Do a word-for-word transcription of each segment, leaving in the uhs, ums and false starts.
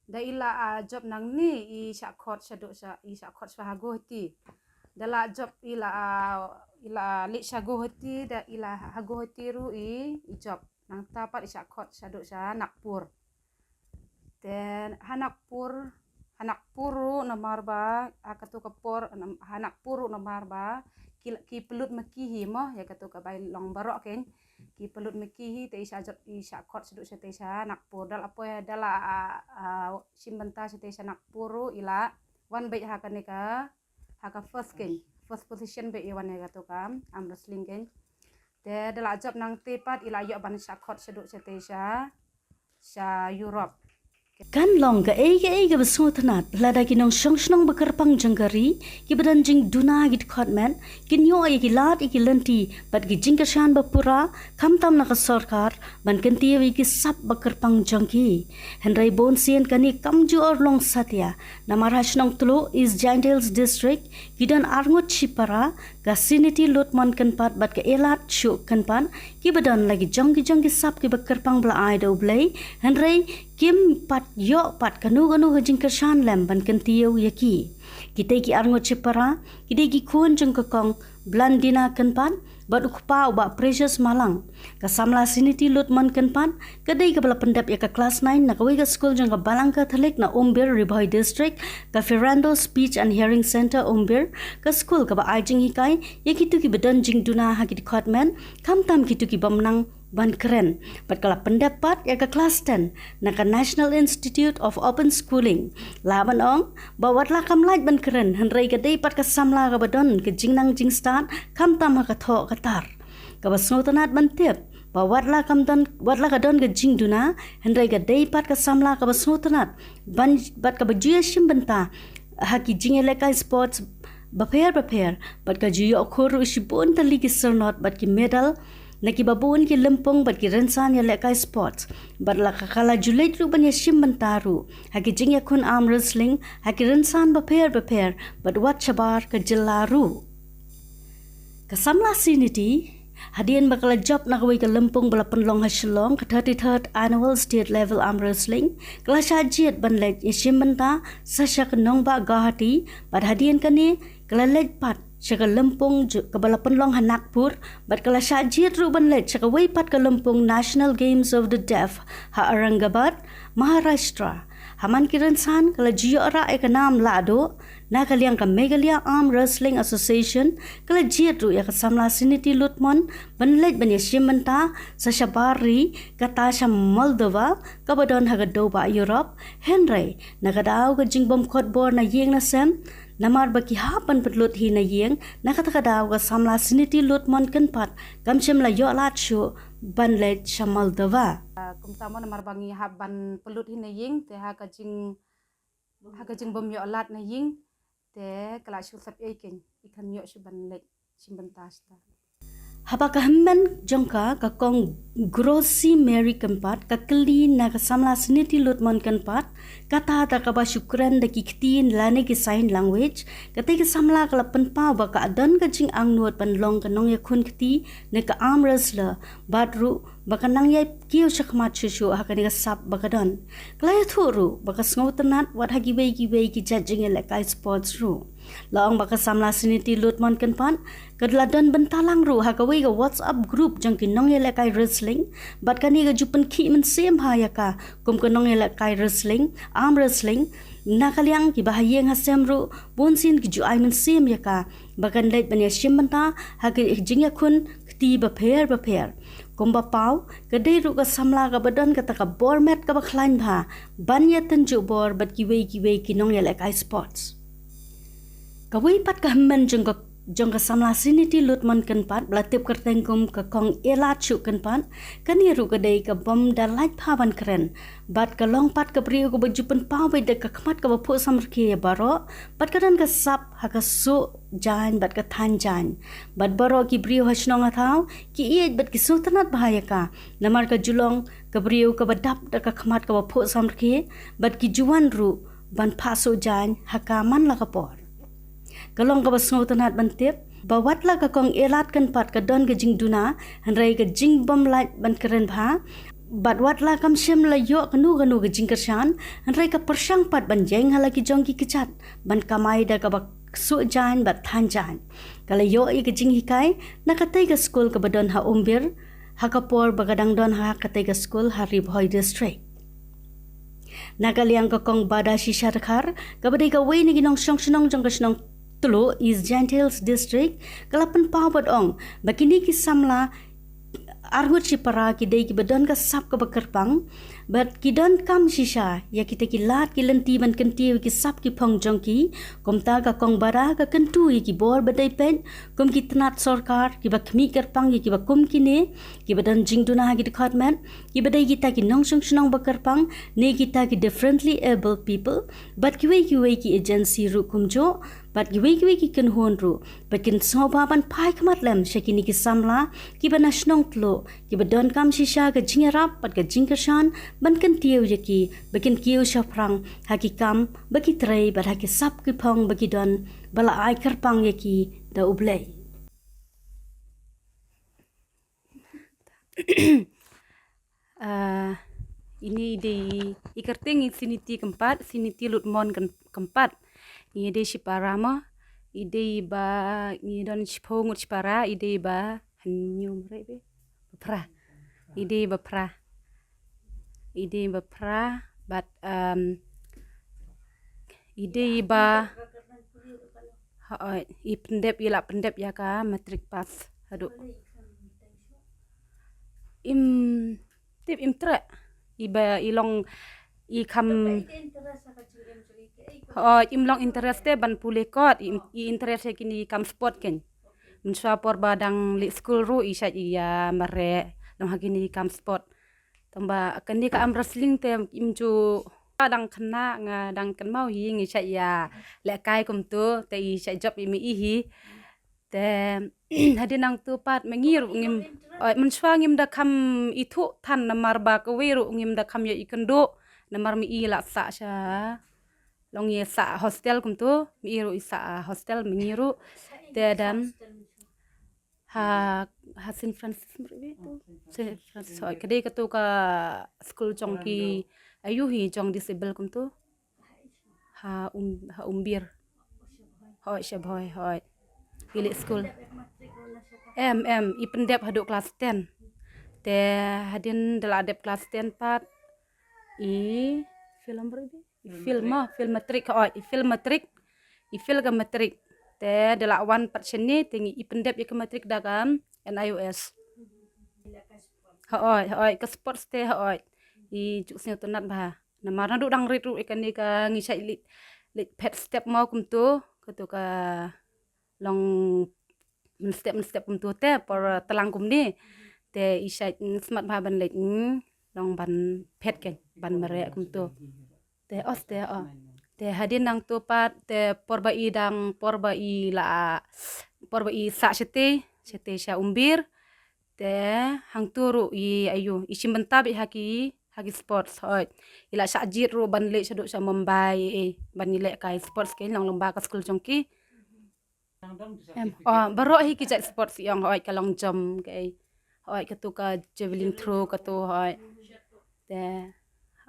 Da i la, ah, jop nangne i shah khot shaduh sha, i shah khot sha Guwahati. Da la jop i la, ah, i la leit sha Guwahati, da i la ha Guwahati ruh i, i jop. Nangta pat i shah khot shaduh sha Nagpur. Te ha Nagpur, ha Nagpur ruh namar ba, ha katu ka por, nam-, ha Nagpur ruh namar ba, ki, ki pynlut ma ki hi mo, ïa katu ka bai long baroh kein. Ki pynlut ma ki hi, te i shah jop, i shah khot shaduh shatei sha Nagpur. Da la poi, da la, ah, ah, shim bynta shatei sha Nagpur ruh, i la wan beit ha kane ka, ha ka first kein. First position beit i wan ïa katu ka arm wrestling kein. Te da la jop nangta pat i la ïoh ban shah khot shaduh shatei sha, sha Europe. Kan long kaei kaei kaba sngewtynnat lada ki nongshong shnong ba kyrpang jong ka ri, kiba don jingduna ha ki dkhot met, kin ïoh ïa ki lad ïa ki lynti bad ki jingkyrshan ba pura, khamtam na ka sorkar, ban kyntiew ïa ki sap ba kyrpang jong ki. Hynrei bunsien kane kam ju urlong satia, namar ha shnong Tluh, East Jaintia Hills District, ki don arngut shipara, ka Siniti Lutmon Kynpad bad ka Elad Shuh Kynpad, kiba don la ki jong ki jong ki sap kiba kyrpang ba la ai da U Blei, hynrei kim pat ïoh pat kano kano ka jingkyrshan lem ban kyntiew ïa ki. Kitei ki arngut shipara, ki dei ki khun jong ka kong Blandina Kynpad bad u kpa u Bah Precious Malang. Ka samla Siniti Lutmon Kynpad, ka dei kaba la pyndep ïa ka klas nine na kawei ka skul jong ka Balang Catholic na Umbir, Ri Bhoi District, ka Fernando Speech and Hearing Centre Umbir, ka skul kaba ai jinghikai ïa kito kiba don jingduna ha ki dkhot met, khamtam kito ki bym nang ban kren. Bad ka la pyndep pat ïa ka klas ten na ka National Institute of Open Schooling. Lah ban ong ba wat la kam lait ban kren, hynrei ka dei pat ka samla kaba don ka jingnang jingstad, khamtam ha ka thoh ka tar. Kaba sngewtynnat ban tip ba wat la kam don, wat la ka don ka jingduna, hynrei ka dei pat ka samla kaba sngewtynnat ban, bad kaba ju ïashim bynta ha ki jingïalehkai sports bapher bapher, bad ka ju ïoh khur ruh shibun tylli ki syrnod bad ki medal na kiba bun ki lympung bad ki rynsan ïalehkai sports. Bad la ka, ka la ju leit ruh ban ïashim bynta ruh ha ki jingïakhun arm wrestling ha ki rynsan bapher bapher bad wat shabar ka jylla ruh. Ka samla Siniti, hadien ba ka la jop na kawei ka lympung ba la pynlong ha Shillong, ka thirty-third Annual State Level Arm Wrestling, ka la shah jied ban leit ïashim bynta sa sha ka nongbah Guwahati, bad hadien kane ka la leit pat sha ka lympung ju-, kaba la pynlong ha Nagpur, bad ka la shah jied ruh ban leit sha kawei pat ka lympung National Games of the Deaf ha Aurangabad, Maharashtra. Ha man ki rynsan ka la ju ïoh rah ïa ka nam lahduh na ka liang ka Meghalaya Arm Wrestling Association, ka la jied ruh ïa ka samla Siniti Lutmon ban leit ban ïashim bynta sa shabar ri, kata sha Moldova, kaba don ha ka dewbah Europe. Hynrei na ka daw ka jingbym khot bor na ïing na sem, namar ba ki hap ban pynlut hi na ïing, na kata ka daw ka samla Siniti Lutmon Kynpad kam shym la ïoh lad shuh ban leit sha Moldova. Ah, kumta mo, namar ba ngi hap ban pynlut hi na ïing, te ha ka jing, ha ka jingbym ïoh lad na ïing, te ka la shu sep ei kein, i khlem ïoh shuh ban leit shim bynta shata. Haba ka hynmen jong ka, ka kong Grossy Mary Kynpad, ka kylli na ka samla Siniti Lutmon Kynpad, kata da kaba shu kren da ki ktien lane ki sign language, katei ka samla ka la pynpaw ba ka don ka jingangnud ban long ka nongïakhun kti ne ka arm wrestler, bad ruh ba ka nang ïai kiew shakhmat shuh shuh ha kane ka sap ba ka don. Ka la ïathuh ruh ba ka sngewtynnat wat ha kiwei kiwei ki jait jingïalehkai sports ruh. La ong ba ka samla Siniti Lutmon Kynpad ka la don bynta lang ruh ha kawei ka WhatsApp group jong ki nongïalehkai wrestling, bad kane ka ju pynkhih mynsiem bha ïa ka kum ka nongïalehkai wrestling, arm wrestling, na ka liang kiba ha ïing ha sem ruh bunsien ki ju ai mynsiem ïa ka ba kan leit ban ïashim bynta ha ki jingïakhun kti bapher bapher. Kumba paw, ka dei ruh ka samla kaba don kata ka bor met kaba khlaiñ bha ban ïatynjuh bor bad kiwei kiwei ki nongïalehkai sports. Kawei pat ka hynmen jong ka, jong ka samla Siniti Lutmon Kynpad, ba la tip kyrteng kum ka kong Elad Shuh Kynpad, kane ruh ka dei ka bym da lait bha ban kren, bad ka long pat ka briew kaba ju pynpaw beit da ka khmat kaba phuh samrkhie ïa baroh, bad ka don ka sap ha ka suh jaiñ bad ka thaiñ jaiñ. Bad baroh ki briew ha shnong ha thaw ki ïeit bad ki sngewtynnat bha ïa ka, namar ka ju long ka briew kaba dap da ka khmat kaba phuh samrkhie, bad ki ju wan ruh ban phah suh jaiñ ha ka man la ka por. Ka long kaba sngewtynnat ban tip ba wat la ka kong Elad Kynpad ka don ka jingduna, hynrei ka jingbym lait ban kren bha, Bad wat la kam shym la ïoh kano kano ka jingkyrshan, hynrei ka pyrshang pat ban ïeng ha la ki jong ki kjat ban kamai da kaba suk jaiñ bad than jaiñ. Ka la ïoh ïa ka jinghikai na katei ka skul kaba don ha Umbir, ha ka por ba ka dang don ha katei ka skul ha Ri Bhoi District. Na ka liang ka Kong Bada Shisha Dkhar, kaba dei kawei na ki nongshong shnong jong ka shnong Tluh, East Jaintia Hills District, ka la pynpaw bad ong ba kine ki samla arngut shipara ki dei kiba don ka sap kaba kyrpang bad ki donkam shisha ïa kita ki lad ki lynti ban kyntiew ïa ki sap ki phong jong ki. Kumta ka Kong Bada ka kyntu ïa ki bor ba dei peit kum ki tnat sorkar kiba khmih kyrpang ïa kiba kum kine, kiba don jingduna ha ki dkhot met, kiba dei kita ki nongshong shnong ba kyrpang ne kita ki differently abled people, bad kiwei kiwei ki agency ruh kumjuh, bad kiwei kiwei ki kynhun ruh ba kin sngewbha ban phai khmat lem sha kine ki samla kiba na shnong Tluh, kiba donkam shisha ka jingïarap bad ka jingkyrshan ban kyntiew ïa ki ba kin kiew shaphrang ha ki kam ba ki trei bad ha ki sap ki phong ba ki don, ba la ai kyrpang ïa ki da U Blei. Ah, ine i dei i kyrteng i Siniti Kympat, Siniti Lutmon Kym-, Kympat. Ngi dei shipara mo, i dei ba, ngi don shiphew ngut shipara, i dei ba hynñiew, mrei be? Ba phra. I dei ba phra. I dei ba phra, bad, um, i dei ba, hooid, i pyndep, i la pyndep ïa ka matric pass haduh. Im tip, im treh. I ba, i long, i kham, hooid, im long interest te ban pule kot, i, i interest ïa kine ki kam sport kein. Mynshuwa por ba dang leit skul ruh i shait ïa mareh long ha kine ki kam sport. Tangba kane ka arm wrestling te im ju, dang khynnah nga dang kynmaw hi ngi shait ïa lehkai kumto, te i shait jop ïa me i hi. Te hadien nangto pat ma ngi ruh ngim, eh, mynshuwa ngim da kham ithuh than namar ba kawei ruh ngim da kham ïoh i kynduh namar ma i la sah sha, long i sah hostel kumto, ma i ruh i sah hostel ma ngi ruh. Te dang ha, ha Saint Francis, Saint Francis, hooid, ka dei kato ka skul jong ki, aiu hi, jong disable kumto. Ha Um-, ha Umbir. Hooid, Shabhoi, hooid. I leh skul. Em, em, i pyndep haduh klas ten. Te hadien da la dep klas ten pat, i fail, i fail mo, fail matric, hooid, i fail matric. I fail ka matric. Te da la wan pat shane, te ngi, i pyndep ïa ka matric da ka NIOS. Hooid, hooid, ka sports te, hooid. I ju sngewtynnat bha. Namar naduh dang rit ruh ïa kane ka ngi shait leit, leit phet step mo kumto, kato ka long mynstep mynstep kumto te por tlang kumne. Te i shait smat bha ban leit, mm, long ban phet kein, ban mareh kumto. Te os te, oh. Te hadien nangto pat, te por ba i dang, por ba i la, por ba i sah shatei, shatei sha Umbir. Te hangto ruh i, aiu, i shim bynta beit ha ki, ha ki sports, hooid. I la shah jied ruh ban leit shaduh sha Mumbai, eh, ban ïalehkai sports kein, long lyngba ka skul jong ki. Em, oh, baroh hi ki jait sports i ong, hooid, ka long jump kaei. Hooid, kato ka javelin throw kato, hooid. Te,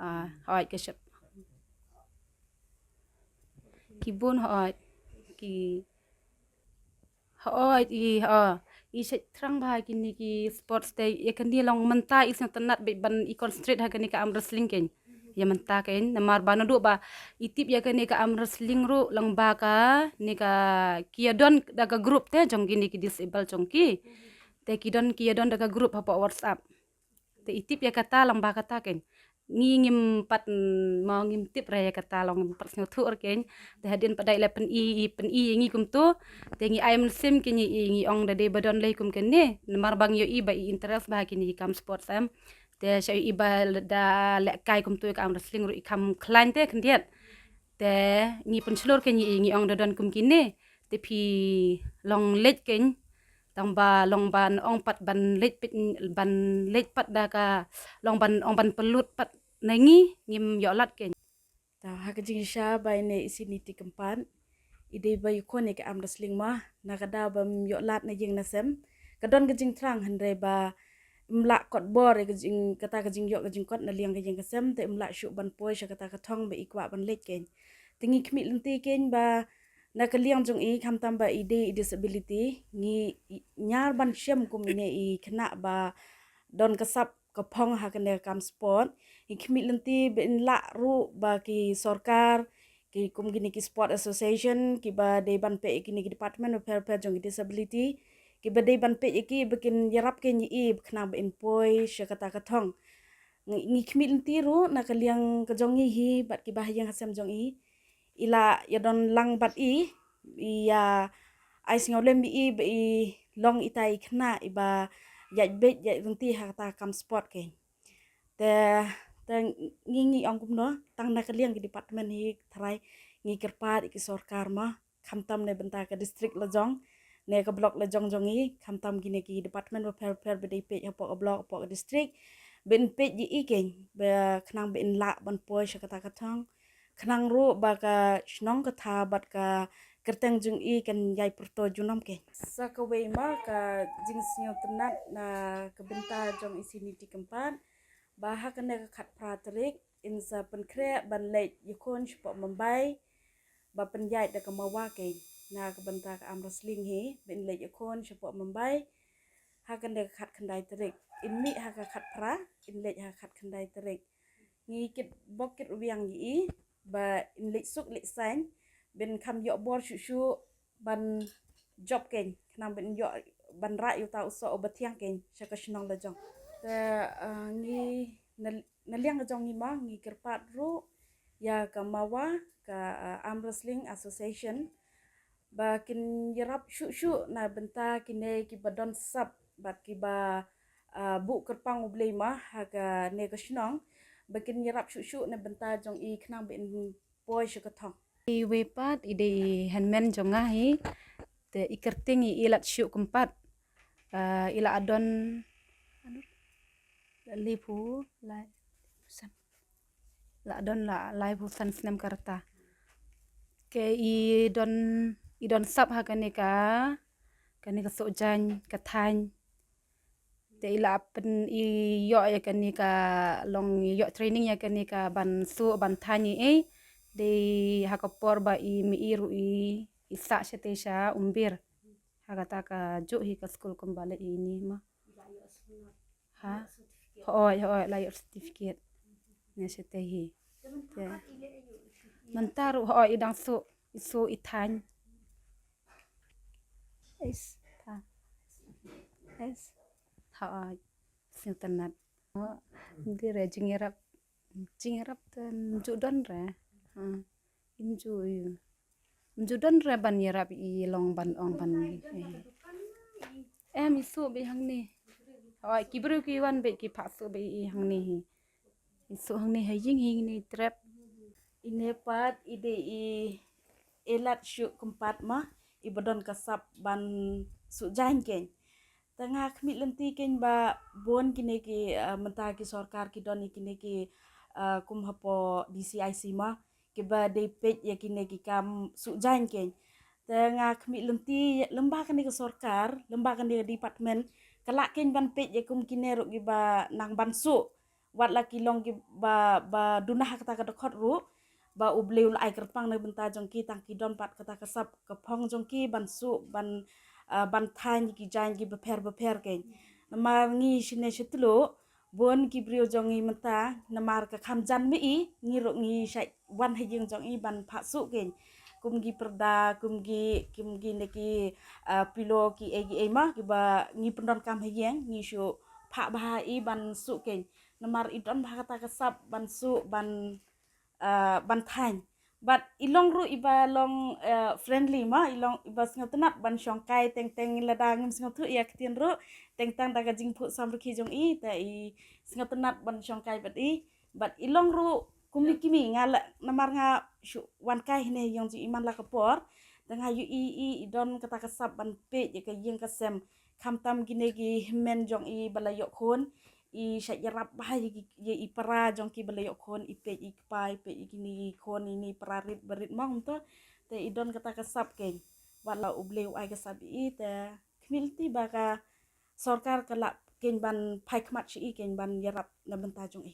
ah, hooid, ka shot. Ki bun, hooid. Ki, hooid, i, oh, i shait thrang bha kine ki sports te, ïa kane long mynta i sngewtynnat beit ban i concentrate ha kane ka arm wrestling kein. Ïa mynta kein, namar ba naduh ba i tip ïa kane ka arm wrestling ruh lyngba kane ka, ki ïa don da ka group te jong kine ki disable jong ki. Te ki don, ki ïa don da ka group hapoh WhatsApp. Te i tip ïa kata lyngba kata kein. Ngi ngim pat, mm, mo ngim tip re ïa kata, long ngim pat sngewthuh re kein. Te hadien pat da i la pyni, i pyni ïa ngi kumto. Te ngi ai mynsiem kein, ngi, ngi ong da dei ba don lei kum kane. Namar ba ngi ïohi ba i interest bha kine ki kam sports em. Te sha i ba da lehkai kumto ïa ka arm wrestling ruh i kham khlaiñ te khyndiat. Te ngi pynshlur kein, ngi ong da don kum kine. Te phi long leit kein. Tang ba long ban ong pat ban leit peit, ban leit pat da ka, long ban ong ban pynlut pat na ngi, ngim ïoh lad kein. Ta ha ka jingshisha ba ine i Siniti Kympat i dei ba ïakhun ïa ka arm wrestling mo, na ka daw bym ïoh lad na ïing na sem. Ka don ka jingthrang hynrei ba im lah kot bor ïa ka jing, kata ka jingïoh ka jingkot na liang ka ïing ka sem, te im lah shuh ban poi sha kata ka thong ba i kwah ban leit kein. Te ngi khmih lynti kein ba na ka liang jong i, khamtam ba i dei i disability, ngi, i, ñiar ban shem kum ine i khynnah ba don ka sap ka phong ha kane ka kam sport. Ngi khmih lynti ba in lah ruh ba ki sorkar, ki kum kine ki sport association, kiba dei ban peit ïa kine ki department bapher bapher jong ki disability, kiba dei ban peit ïa ki ba kin ïarap kein ïa i ba khnang ba in poi sha kata ka thong. Ngi, ngi khmih lynti ruh na ka liang ka jong ngi hi bad kiba ha ïing ha sem jong i, i la ïa don lang bad i, ïa ai sngewlem ïa i ba i long ita i khynnah iba ïaid beit ïaid lynti ha kata ka kam sport kein. Te, te ngi, ngi ong kumno, tang na ka liang ki department hi tharai ngi kyrpad ïa ki sorkar mo, khamtam na bynta ka district la jong, na ka block la jong jong i, khamtam kine ki department bapher bapher ba dei peit hapoh ka block, hapoh ka district, ba in peit ïa i kein, ba khnang ba in lah ban poi sha kata ka thong, khnang ruh ba ka shnong ka thaw bad ka kyrteng jong i kan ïai pyrto junom kein. Sa kawei mo ka jingsngewtynnad na ka bynta jong i Siniti Kympat, ba ha kane ka khatphra tarik in sa pynkhreh ban leit ïakhun shapoh Mumbai, ba pynïaid da ka Mawa kein, na ka bynta ka arm wrestling hi, ba in leit ïakhun shapoh Mumbai ha kane ka khatkhyndai tarik. In mih ha ka khatphra, in leit ha ka khatkhyndai tarik. Ngi kit bok kit wiang ïa i ba in leit suk leit saiñ, ba in kham ïoh bor shuh shuh ban jop kein, khnang ba in ïoh ban rah ïa uta u soh uba thiang kein sha ka shnong la jong. Te, ah, ngi na, na liang ka jong ngi mo, ngi kyrpad ruh ïa ka Mawa, ka, ah, Arm Wrestling Association, ba kin ïarap shuh shuh na bynta kine kiba don sap bad kiba, ah, buh kyrpang U Blei mo ha kane ka shnong, ba kin ïarap shuh shuh na bynta jong i khnang ba in poi sha ka thong. Iwei pat i dei i hynmen jong nga hi, te i kyrteng i Ilat Shuh Kympat. Ah, i la don, anu, laiphew, lai, san. La don la laiphew san snem ka rta. Ke i don, i don sap ha kane ka, kane ka soh jaiñ, ka thaiñ. Te i la pyn, i ïoh ïa kane ka long, i ïoh training ïa kane ka ban suh ban thaiñ i, i dei ha ka por ba i mih ruh i, i sah shatei sha Umbir. Ha kata ka juh hi ka skul kumba leh ïa ine mo. Ha? Hooid, hooid, la ïoh certificate. Ne shatei hi. Te mynta ruh hooid i dang suh, i suh i thaiñ. Is, tha. Is. Hooid. Sngewtynnad. Ym dei re jingïarap. Jingïarap te ym ju don re. Ha. Ym ju, ym ju don re ban ïarap i long ban ong ban. Em i suh beit hangne. Hooid, ki briew ki wan beit ki phah suh beit i hangne hi. I suh hangne ha ïing hi ngi trep. Ine pat i dei i Ilat Shuh Kympat mo, iba don ka sap ban suh jaiñ kein. Te nga khmih lynti kein ba bun kine ki, eh, mynta ki sorkar ki don ïa kine ki, eh, kum hapoh D C I C mo, kiba dei peit ïa kine ki kam suh jaiñ kein. Te nga khmih lynti lem ba kane ka sorkar, lem ba kane ka department, ka lah kein ban peit ïa kum kine ruh kiba nang ban suh. Wat la ki long kiba, ba duna ha kata ka dkhot ruh, ba U Blei u la ai kyrpang na bynta jong ki tang ki don pat kata ka sap ka phong jong ki ban suh, ban, ah, ban thaiñ ki jaiñ kiba pher bapher kein. Namar ngi shane shatluh, bun ki briew jong ngi mynta, namar ka kham jan ma i, ngi ruh ngi shait wan ha ïing jong i ban phah suh kein. Kum ki pyrda, kum ki, kum kine ki, ah, pillow ki ei ki ei mo, kiba ngi pyndonkam ha ïing, ngi shu phah bha i ban suh kein. Namar i don bha kata ka sap ban suh, ban, ah, ban thaiñ. Bad i long ruh iba long, eh, friendly mo, i long iba sngewtynnad ban shongkai teng teng lada ngim sngewthuh ïa ka ktien ruh, teng teng da ka jingphuh samrkhie jong i, te i sngewtynnad ban shongkai bad i. Bad i long ruh kum i kmie nga la, namar nga shu wan kai hine ïong jong i man la ka por. Te nga ïohi i, i don kata ka sap ban peit ïa ka ïing ka sem. Khamtam kine ki hynmen jong i ba la ïoh khun, i shait ïarap bha ïa ki, ïa i para jong ki ba la ïoh khun, i peit ïa i kpa, i peit ïa kine ki khun, ine i para rit ba rit mo kumto. Te i don kata ka sap kein. Wat la U Blei u ai ka sap ïa i, te khmih lynti ba ka sorkar ka lah kin ban phai khmat shi i, kin ban ïarap na bynta jong i.